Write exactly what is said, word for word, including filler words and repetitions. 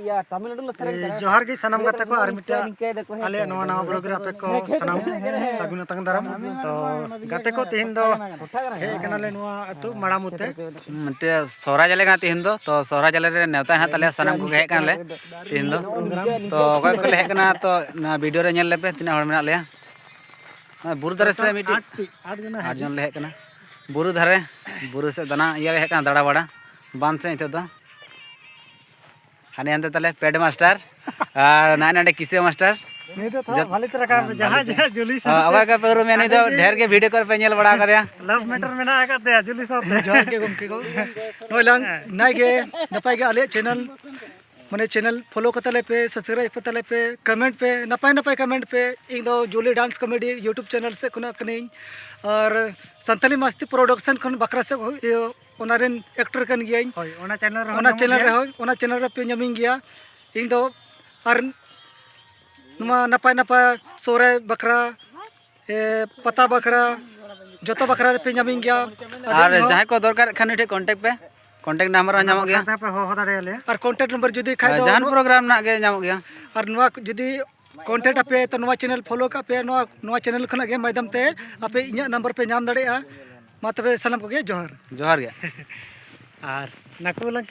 ᱡᱚᱦᱟᱨ ᱜᱮ ᱥᱟᱱᱟᱢ ᱜᱟᱛᱮ ᱠᱚ, ᱟᱨ ᱢᱤᱫᱴᱟᱝ ᱟᱞᱮᱭᱟᱜ ᱱᱚᱣᱟ ᱱᱟᱣᱟ ᱵᱞᱚᱜ ᱨᱮ ᱟᱯᱮ ᱠᱚ ᱥᱟᱱᱟᱢ ᱥᱟᱹᱜᱩᱱ ᱟᱛᱟᱝ ᱫᱟᱨᱟᱢ᱾ ᱛᱚ ᱜᱟᱛᱮ ᱠᱚ, ᱛᱮᱦᱮᱧ ᱫᱚ ᱦᱮᱡ ᱠᱟᱱᱟᱞᱮ ᱱᱚᱣᱟ ᱟᱹᱛᱩ ᱢᱟᱲᱟᱢᱩ ᱛᱮ᱾ ᱢᱤᱫᱴᱮᱡ ᱥᱚᱦᱨᱟᱭ ᱡᱟᱞᱮ ᱠᱟᱱᱟ ᱛᱮᱦᱮᱧ ᱫᱚ, ᱛᱚ ᱥᱚᱦᱨᱟᱭ ᱡᱟᱞᱮ ᱨᱮ ᱱᱮᱣᱛᱟ ᱦᱮᱱᱟᱜ ᱛᱟᱞᱮᱭᱟ, ᱥᱟᱱᱟᱢ ᱠᱚᱜᱮ ᱦᱮᱡ ᱠᱟᱱᱟᱞᱮ ᱛᱮᱦᱮᱧ ᱫᱚ᱾ ᱛᱚ ᱚᱠᱚᱭ ᱠᱚᱞᱮ ᱦᱮᱡ ᱠᱟᱱᱟ, ᱛᱚ ᱱᱚᱣᱟ ᱵᱷᱤᱰᱤᱭᱳ ᱨᱮ ᱧᱮᱞ ᱞᱮᱯᱮ ᱛᱤᱱᱟᱹᱜ ᱦᱚᱲ ᱢᱮᱱᱟᱜ ᱞᱮᱭᱟ᱾ ᱱᱚᱣᱟ ᱵᱩᱨᱩ ᱫᱷᱟᱨᱮ ᱥᱮᱫ ᱢᱤᱫᱴᱤᱡ ᱟᱴ ᱡᱚᱱ ᱞᱮ ᱦᱮᱡ ᱠᱟᱱᱟ᱾ ᱵᱩᱨᱩ ᱫᱷᱟᱨᱮ, ᱵᱩᱨᱩ ᱥᱮᱫ ᱫᱟᱬᱟ ᱤᱭᱟᱹ ᱞᱮ ᱦᱮᱡ ᱠᱟᱱᱟ, ᱫᱟᱬᱟ ᱵᱟᱲᱟ ᱵᱟᱸᱫᱷ ᱥᱮᱫ ᱱᱤᱛᱚᱜ ᱫᱚ᱾ ᱦᱟᱱᱮ ᱦᱟᱱᱛᱮ ᱛᱟᱞᱮ ᱯᱮᱰ ᱢᱟᱥᱴᱟᱨ ᱟᱨ ᱱᱟᱭ ᱱᱟᱰᱮ ᱠᱤᱥᱟᱹ ᱢᱟᱥᱴᱟᱨ᱾ ᱱᱩᱭ ᱫᱚ ᱛᱷᱚᱲᱟ ᱡᱚᱛ- ᱵᱷᱟᱞᱮ ᱛᱮ ᱨᱟᱠᱟᱵ ᱢᱮ, ᱡᱟᱦᱟᱸᱭ ᱡᱟᱦᱟᱸᱭ ᱡᱩᱞᱤ ᱥᱟᱶᱛᱮ ᱚᱠᱚᱭ ᱚᱠᱚᱭ ᱯᱮ ᱩᱨᱩᱢᱮᱭᱟ, ᱱᱩᱭ ᱫᱚ ᱟᱹᱰᱤ ᱰᱷᱮᱨ ᱜᱮ ᱵᱷᱤᱰᱤᱭᱳ ᱠᱚᱨᱮ ᱯᱮ ᱧᱮᱞ ᱵᱟᱲᱟ ᱟᱠᱟᱫᱮᱭᱟ᱾ ᱞᱟᱵᱷ ᱢᱮᱴᱟᱨ ᱢᱮᱱᱟᱜ ᱟᱠᱟᱫ ᱛᱟᱭᱟ ᱡᱩᱞᱤ ᱥᱟᱶᱛᱮ᱾ ᱡᱚᱦᱟᱨ ᱜᱮ ᱜᱚᱢᱠᱮ ᱠᱚ, ᱱᱚᱜᱼᱚᱭ ᱞᱟᱝ ᱱᱟᱭ ᱜᱮ ᱱᱟᱯᱟᱭ ᱜᱮ ᱟᱞᱮᱭᱟᱜ ᱪᱮᱱᱮᱞ, ᱢᱟᱱᱮ ᱪᱮᱱᱮᱞ ᱯᱷᱚᱞᱳ ᱠᱟᱛᱟ ᱞᱮᱯᱮ, ᱥᱟᱵᱥᱠᱨᱟᱭᱤᱵ ᱠᱟᱛᱟ ᱞᱮᱯᱮ, ᱠᱚᱢᱮᱱᱴ ᱯᱮ, ᱱᱟᱯᱟᱭ ᱱᱟᱯᱟᱭ ᱠᱚᱢᱮᱱᱴ ᱯᱮ᱾ ᱤᱧ ᱫᱚ ᱡᱩᱞᱤ ᱰᱟᱱᱥ ᱠᱚᱢᱮᱰᱤ ᱭᱩᱴᱩᱵᱽ ᱪᱮᱱᱮᱞ ᱥᱮᱫ ᱠᱷᱚᱱᱟᱜ ᱠᱟᱹᱱᱟᱹᱧ, ᱟᱨ ᱥᱟᱱᱛᱟᱞᱤ ᱢᱟᱥᱛᱤ ᱯᱨᱚᱰᱟᱠᱥᱚᱱ ᱠᱷᱚᱱ ᱵᱟᱠᱷᱨᱟ ᱥᱮᱫ ᱦᱩᱭ-, ᱤᱭᱟᱹ, ᱚᱱᱟ ᱨᱮᱱ ᱮᱠᱴᱚᱨ ᱠᱟᱱ ᱜᱤᱭᱟᱹᱧ᱾ ᱦᱳᱭ, ᱚᱱᱟ ᱪᱮᱱᱮᱞ ᱨᱮᱦᱚᱸ ᱚᱱᱟ ᱧᱟᱢᱚᱜ ᱪᱮᱱᱮᱞ ᱜᱮᱭᱟ᱾ ᱨᱮᱦᱚᱸ, ᱚᱱᱟ ᱪᱮᱱᱮᱞ ᱨᱮᱯᱮ ᱧᱟᱢᱤᱧ ᱜᱮᱭᱟ᱾ ᱤᱧ ᱫᱚ ᱟᱨ ᱱᱚᱣᱟ ᱱᱟᱯᱟᱭ ᱱᱟᱯᱟᱭ ᱥᱚᱦᱨᱟᱭ ᱵᱟᱠᱷᱨᱟ, ᱮ, ᱯᱟᱛᱟ ᱵᱟᱠᱷᱨᱟ, ᱡᱚᱛᱚ ᱵᱟᱠᱷᱨᱟ ᱨᱮᱯᱮ ᱧᱟᱢᱤᱧ ᱜᱮᱭᱟ᱾ ᱟᱨ ᱟᱨ ᱤᱧ ᱦᱚᱸ ᱡᱟᱦᱟᱸᱭ ᱠᱚ ᱫᱚᱨᱠᱟᱨᱮᱫ ᱠᱷᱟᱱ ᱱᱩᱭ ᱴᱷᱮᱱ ᱠᱚᱱᱴᱟᱠᱴ ᱯᱮ, ᱠᱚᱱᱴᱟᱠᱴ ᱱᱟᱢᱵᱟᱨ ᱦᱚᱸ ᱧᱟᱢᱚᱜ ᱜᱮᱭᱟ᱾ ᱠᱟᱛᱷᱟ ᱯᱮ ᱦᱚᱦᱚ ᱫᱟᱲᱮᱭᱟᱞᱮᱭᱟ᱾ ᱟᱨ ᱠᱚᱱᱴᱟᱠᱴ ᱱᱟᱢᱵᱟᱨ ᱡᱩᱫᱤ ᱠᱷᱟᱡ ᱟᱨ ᱫᱚ ᱡᱟᱦᱟᱱ ᱱᱚᱣᱟ ᱯᱨᱳᱜᱨᱟᱢ ᱨᱮᱱᱟᱜ ᱜᱮ ᱧᱟᱢᱚᱜ ᱜᱮᱭᱟ᱾ ᱟᱨ ᱱᱚᱣᱟ ᱡᱩᱫᱤ ᱠᱚᱱᱴᱟᱠᱴ ᱟᱯᱮ, ᱛᱚ ᱱᱚᱣᱟ ᱪᱮᱱᱮᱞ ᱯᱷᱚᱞᱳ ᱠᱟᱜ ᱯᱮ, ᱱᱚᱣᱟ, ᱱᱚᱣᱟ ᱪᱮᱱᱮᱞ ᱠᱷᱚᱱᱟᱜ ᱜᱮ ᱢᱟᱫᱽᱫᱷᱚᱢ ᱛᱮ ᱟᱯᱮ ᱤᱧᱟᱹᱜ ᱱᱟᱢᱵᱟᱨ ᱯᱮ ᱧᱟᱢ ᱫᱟᱲᱮᱭᱟᱜᱼᱟ᱾ ᱢᱟ ᱛᱚᱵᱮ ᱥᱟᱱᱟᱢ ᱠᱚᱜᱮ ᱡᱚᱦᱟᱨ᱾ ᱡᱚᱦᱟᱨ ᱜᱮ᱾ ᱟᱨ ᱱᱟᱠᱩ ᱞᱟᱝ